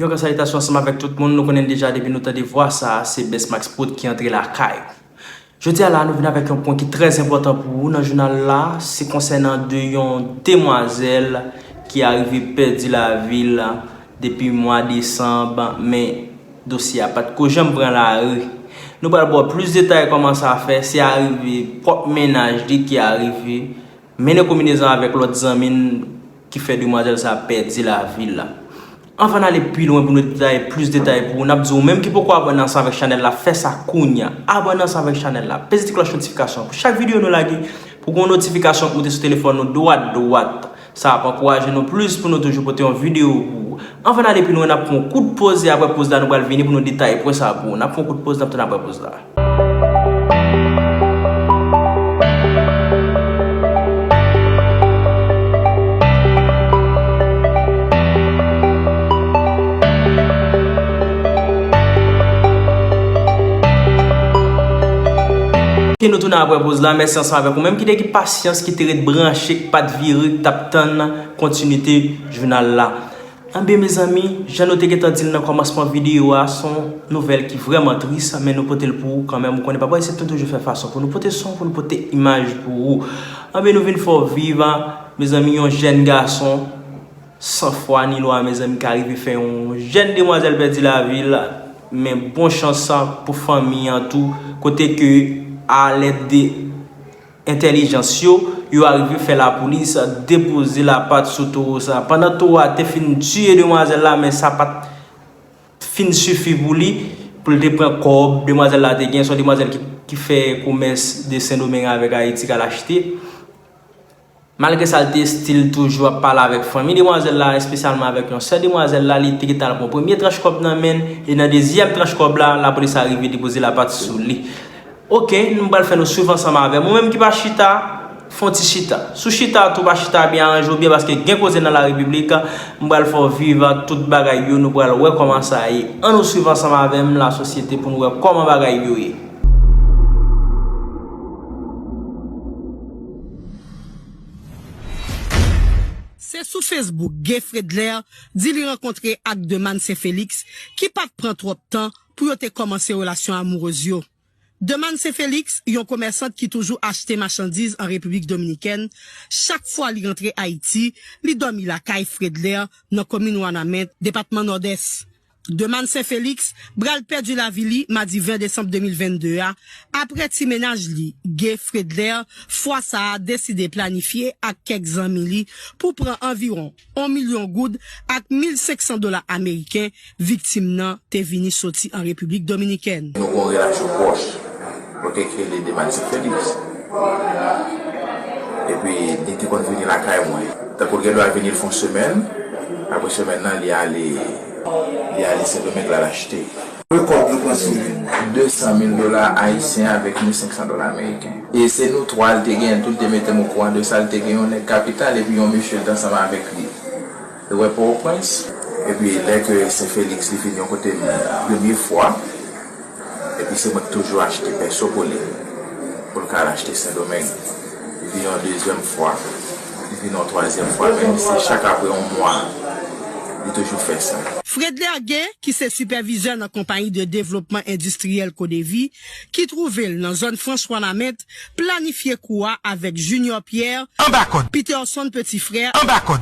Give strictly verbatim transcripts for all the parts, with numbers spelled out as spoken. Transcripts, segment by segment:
Yon gran salitasyon ansanm avèk tout moun. Nou konnen deja depi nou tande vwa sa a, se Best Max Prod ki antre lakay ou. Jodi a la, nou vin avèk yon pwen ki trè enpòtan pou ou nan jounal la. Se konsènan de yon demwazèl ki arive pèdi lavi l depi mwa desanm, men dosye a pa t ko janm pran lari. Nou pral ba w plis detay kòman sa fè, se arive pwòp mennaj li ki arive mennen konbinezon avèk lòt zanmi n ki fè demwazèl sa a pèdi lavi l. Anvan n ale pi lwen pou nou detaye plis detay pou ou, n ap di ou menm ki poko abòne ansanm avèk chanèl la, fè sa kounye a. Abòne ansanm avèk chanèl la. Peze ti klòch notifikasyon pou chak videyo nou lage, pou gen yon notifikasyon k moute sou telefòn nou dwat dwat. Sa ap ankouraje nou plis pou nou toujou pote yon videyo pou ou. Anvan n ale pi lwen, n ap pran yon kout poz e apre poz la, nou pral vini pou nou detaye pwen sa a pou ou. N ap pran yon kout poz, n ap tounen apre poz la. Ke nou tounen apre poz la, mèsi ansanm avèk ou menm ki te gen pasyans, ki te ret branche, ki pa t vire, ki t ap tann kontinite jounal la. Anben, mezanmi, jan nou te gentan di l nan kòmansman videyo a, se yon nouvèl ki vrèman tris, men nou pote l pou ou kanmenm. Ou konnen Papa Isit nou toujou fè fason pou nou pote son, pou nou pote imaj pou ou. Anben, nou vin fè w viv, mezanmi, yon jèn gason san fwa ni lwa, mezanmi, ka rive fè yon jèn demwazèl pèdi lavi l, men bon chans pou fanmi an tou, kote ke alèd de entèlijans yo, yo arive fè lapolis depoze lapat sou towo sa. Pandan towo a te fin tiye demwazèl la, men sa pa t fin sifi pou li, pou l te pran kòb demwazèl la te gen. Se yon demwazèl ki, ki fè komès de Sendomeng avèk Ayiti k al achte. Malgre sa, l te still toujou ap pale avèk fanmi demwazèl la, espesyalman avèk yon sè demwazèl la, li te gentan al pran premye tranch kòb nan men l, e nan dezyèm tranch kòb la, lapolis la rive depoze lapat sou li. Oke, nou pral fè nou swiv ansanm avè m. Ou menm ki pa chita, fè yon ti chita. Si w chita tou, pa chita byen, aranje w byen, paske gen koze nan larepiblik. M pral fè w viv tout bagay yo, nou pral wè kòman sa ye. Ann nou swiv ansanm avè m, lasosyete, pou nou wè kòman bagay yo ye. Se sou Facebook Gué Fredler di li rankontre ak Demane Saint Felix, ki pa t pran twòp tan pou yo te kòmanse relasyon amourez yo. Demane Saint Felix, yon komèsant ki toujou achte machandiz an Repiblik Dominikèn, chak fwa li rantre Ayiti, li dòmi lakay Fredler nan komin Wanament, depatman Nòdès. Demane Saint Felix pral pèdi lavi li madi ven desanm de mil vennde a, apre ti mennaj li, Gué Fredler, fwa sa a deside planifye ak kèk zanmi li pou pran anviwon yon milyon goud ak mil senk san dola ameriken viktim nan te vini soti an Repiblik Dominikèn. Nou gen yon relasyon pwòch, oke, ki rele Demane Saint Felix. Epi, li te konn vini lakay mwen. Tankou l gen dwa vini, l fè yon semèn. Apre semèn nan, li ale, li ale Sendomeng, l al achte. Kòb yo pran sou li? De san mil dola ayisyen avèk mil senk san dola ameriken. E se nou twa l te genyen tou, l te mete m okouran de sa, l te gen yon nèg kapital epi yon mesye l t ansanm avèk li. Li wè Pòtoprens. Epi lè ke Sen Felix li vin yon kote m premye fwa, epi se mwen ki toujou achte pèso pou li, pou l ka al achte Sendomeng. Li vin yon dezyèm fwa, li vin yon twazyèm fwa, men se chak apre yon mwa, li toujou fè sa. Fredler Gué, ki se sipèvizè nan konpayi de devlopman endistriyèl Kodevi, ki twouve l nan zòn franch Wanament, planifye kou a avèk Junior Pierre, Peterson Petit Frère,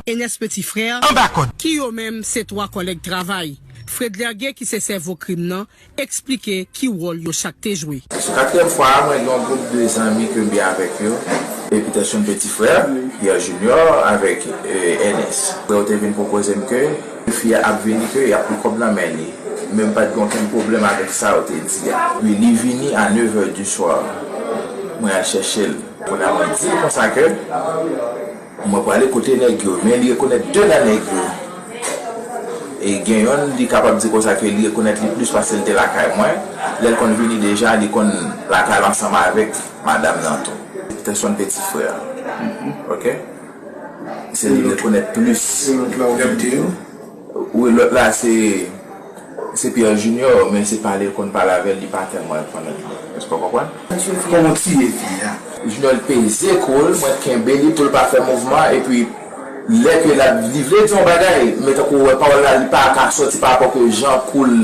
Enes Petit Frère, ki yo menm se twa kòlèg travay. Fredler Gué, ki se sèvo krim nan, eksplike ki wòl yo chak te jwe. Se katriyèm fwa a, mwen gen yon gwoup de zanmi ke m byen avèk yo. E Peterson Petit Frère, Pierre Junior avèk, euh, Enes. Yo te vin pwopoze m ke fi a ap vini, ke y ap pran kòb nan men li. Men m pa t gen okenn pwoblèm avèk sa yo te di a. Wi, li vini a neuf heures du soir. Mwen al chèche l. Kounye a mwen di l konsa ke mwen prale kote nèg yo, men li rekonèt de nan nèg yo. E gen yonn, li kapab di konsa ke li rekonèt li plis pase l te lakay mwen. Lè l konn vini deja, li konn lakay l ansanm avèk madanm nan tou. Peterson Petit Frère. Oke? Se li rekonèt plis. E lòt la, ou vin di yo? Wi, lòt la, se, se Pierre Junior, men se pale l konn pale avè l, li pa tèlman rekonèt li. Èske w konprann? Kòman w tiye fi a? Junior, l peze kou l, mwen kenbe li pou l pa fè mouvman, epi Lè ke l ap, li vle di yon bagay, men tankou w wè pawòl la, li pa ka sòti pa rapò ke jan kou l,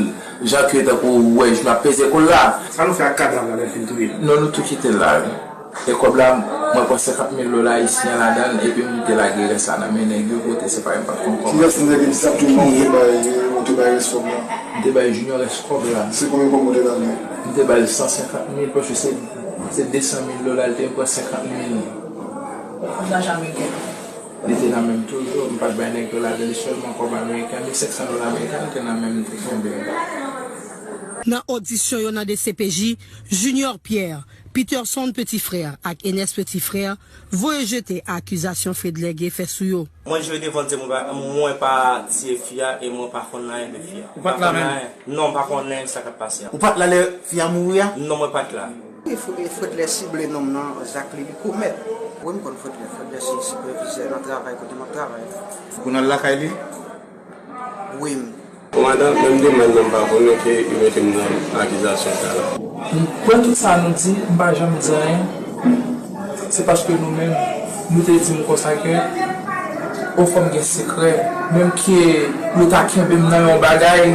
jan ke tankou w wè Junior ap peze kou l la. Sa nou fè ak kadav la lè l fin touye l? Non, nou tou kite l la, wi. E kòb la, mwen pran senkant mil dola ayisyen ladan l, epi m te lage rès la nan men nèg yo, kote se pa yo m pa t konn kòb. Kiyès nan nèg egzakteman ou te bay, ou te bay rès kòb la? M te bay Junior rès kòb la. Se konbyen kòb ou te ba li? M te ba l san senkant mil, paske se, se de san mil dola, l te pran senkant mil. Kòb la jamaiken. Li te nan men m toujou, m pa t bay nèg yo ladan li sèlman kòb ameriken, mil senk san dola ameriken, li te nan men m, m te kenbe. Nan odisyon yo nan D C P J, Junior Pierre, Peterson Petit Frère ak Enes Petit Frère voye jete akizasyon Fredler Gay fè sou yo. Mwen jwe devan l di mwen pa, mwen pa tiye fi a e mwen pa konn anyen de fi a. Ou pa t la menm? Non, m pa konnen sa k ap pase a. Ou pa t la lè fi a mouri a? Non, mwen pa t la. E Fre-, e Fredler sible nonm nan, zak li, li komèt. Wi, m konn Fredler. Fredler se sipèvizè nan travay kote m ap travay. Ou konn al lakay li? Wi, m. Kòmandan, menm demen nan m pa konnen ke yo mete m nan akizasyon sa la. M kwè tout sa nou di, m pa janm di anyen. Se paske nou menm, nou te di m konsa ke, o fò m gen sekrè. Menm ke yo ta kenbe m nan yon bagay,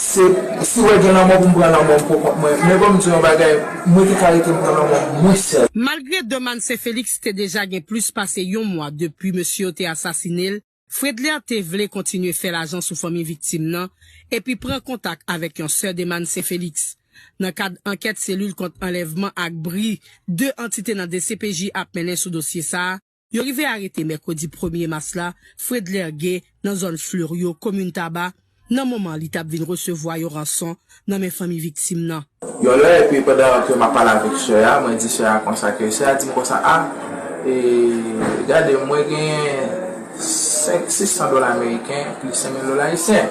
se, si w wè gen lanmò pou m pran lanmò m pou kont mwen. Men ban m di w yon bagay, mwen te ka rete m pran lanmò m mwen sèl. Malgre Doman Saint Félix te deja gen plis pase yon mwa depi mesye yo te asasine l, Fredler te vle kontinye fè lajan sou fanmi viktim nan epi pran kontak avèk yon sè Doman Saint Félix. Nan kad ankèt selil kont anlèvman ak bri de antite nan D C P J ap mennen sou dosye sa a, yo rive arete mèkredi premye mas la Fredler Gay nan zòn Fleurieau, komin Taba, nan moman li t ap vin resevwa yon ranson nan men fanmi viktim nan. Yon lè, epi pandan ke m ap pale avèk sè a, mwen di sè a konsa ke, sè a di m konsa, a, e, gade, mwen genyen senk, sis san dola ameriken, plis senk mil dola ayisyen.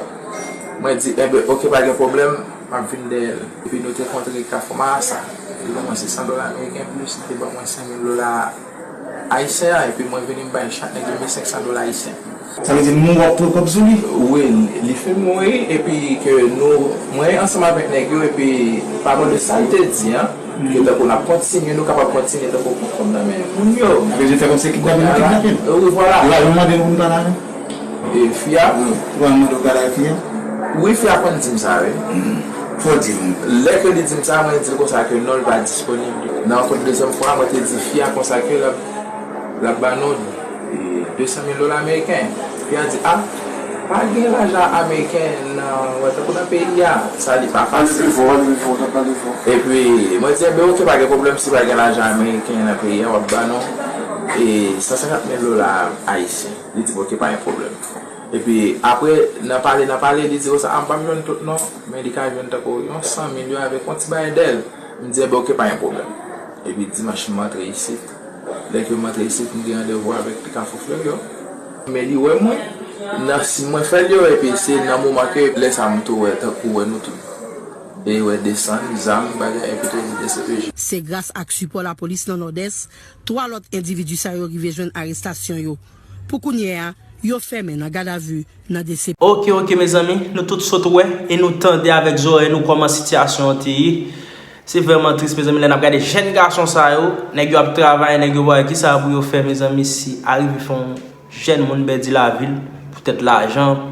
Mwen di, enben, oke, pa gen pwoblèm, m ap vin dèyè l. Epi nou te kontre Kafou Marasa. Li ban mwen sis san dola ameriken, plis li te ban mwen senk mil dola ayisyen an, epi mwen vini m bay chak nèg yo mil senk san dola ayisyen. Sa vle di nou wap pran kòb sou li? Wi, li fin mouri, epi ke nou, mwen ansanm avèk nèg yo, epi pa bon de sa l te di an, ke tankou n ap kontinye, nou kapab kontinye tankou pran kòb nan men moun yo. Sa vle di fè kòm se kidnape nou kidnape l? Wi, vwala. Yo pa janm mande nou pou n pale avè l? E fi a? Wi. Ou pa mande w pale ak fi a? Wi, fi a konn di m sa, wi. Fò w di m. Lè ke li di m sa, mwen di l konsa ke non, li pa disponib. Nan yon dezyèm fwa, mwen te di fi a konsa ke l ap, l ap ba nou, e, de san mil dola ameriken. Fi a di, a, pa gen lajan ameriken nan, wè, tankou nan peyi a. Sa li pa fasil. Pale pi fò, pale pi fò, pale fò. Epi, mwen di, enben, oke, pa gen pwoblèm, si pa gen lajan ameriken nan peyi a, w ap ba nou, e, san senkant mil dola ayisyen. Li di m, oke, pa gen pwoblèm. Epi, apre, nan pale, nan pale, li di konsa, a, m p ap jwenn tout non, men li ka jwenn tankou yon san mil yo avèk yon ti bagay dèyè l. M di, enben, oke, pa gen pwoblèm. Epi, dimanch, m antre isit. Lè ke m antre isit, m gen randevou avèk Kafou Fleurieau. Men li wè mwen, nan siy mwen fè l yo, epi se nan moman ke lè sa a m tou wè, tankou wè nou tout. E wè desann, zam, bagay, epi tou D C P J. Se gras ak sipò lapolis nan Nòdès, twa lòt endividi sa yo rive jwenn arestasyon yo. Pou kounye a, yo fèmen nan gadavi nan D C P J. Oke, oke, mezanmi, nou tout sot wè e nou tande avèk zòrèy nou kòman sitiyasyon an te ye. Se vrèman tris, mezanmi, lè n ap gade jèn gason sa yo, nèg yo ap travay, nèg yo pa wè kisa pou yo fè, mezanmi, si arive fè yon jèn moun pèdi lavi l poutèt lajan.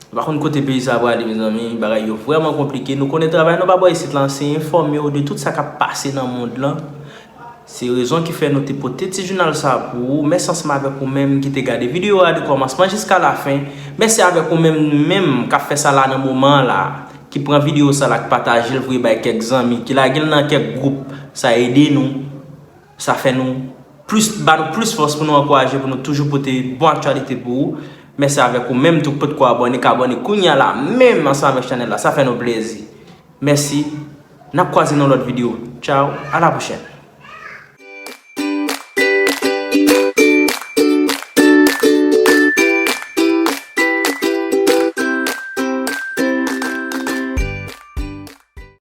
Nou pa konn kote peyi sa prale, mezanmi, bagay yo vrèman konplike. Nou konnen travay nou pa bò isit la, se enfòme w de tout sa k ap pase nan mond lan. Se rezon ki fè nou te pote ti jounal sa pou ou. Mèsi ansanm avèk ou menm ki te gade videyo a de kòmansman jiska lafen. Mèsi avèk ou menm, menm k ap fè sa la nan moman an la, ki pran videyo sa la, k pataje l, voye bay kèk zanmi, ki lage l nan kèk gwoup. Sa ede nou, sa fè nou plis, ba nou plis fòs pou nou ankouraje, pou nou toujou pote bon aktyalite pou ou. Mèsi avèk ou menm tou k potko abòne, k abòne kounye a la menm ansanm avèk chanèl la. Sa fè nou plezi. Mèsi. N ap kwaze nan lòt videyo. Tchaw. A la pwochèn.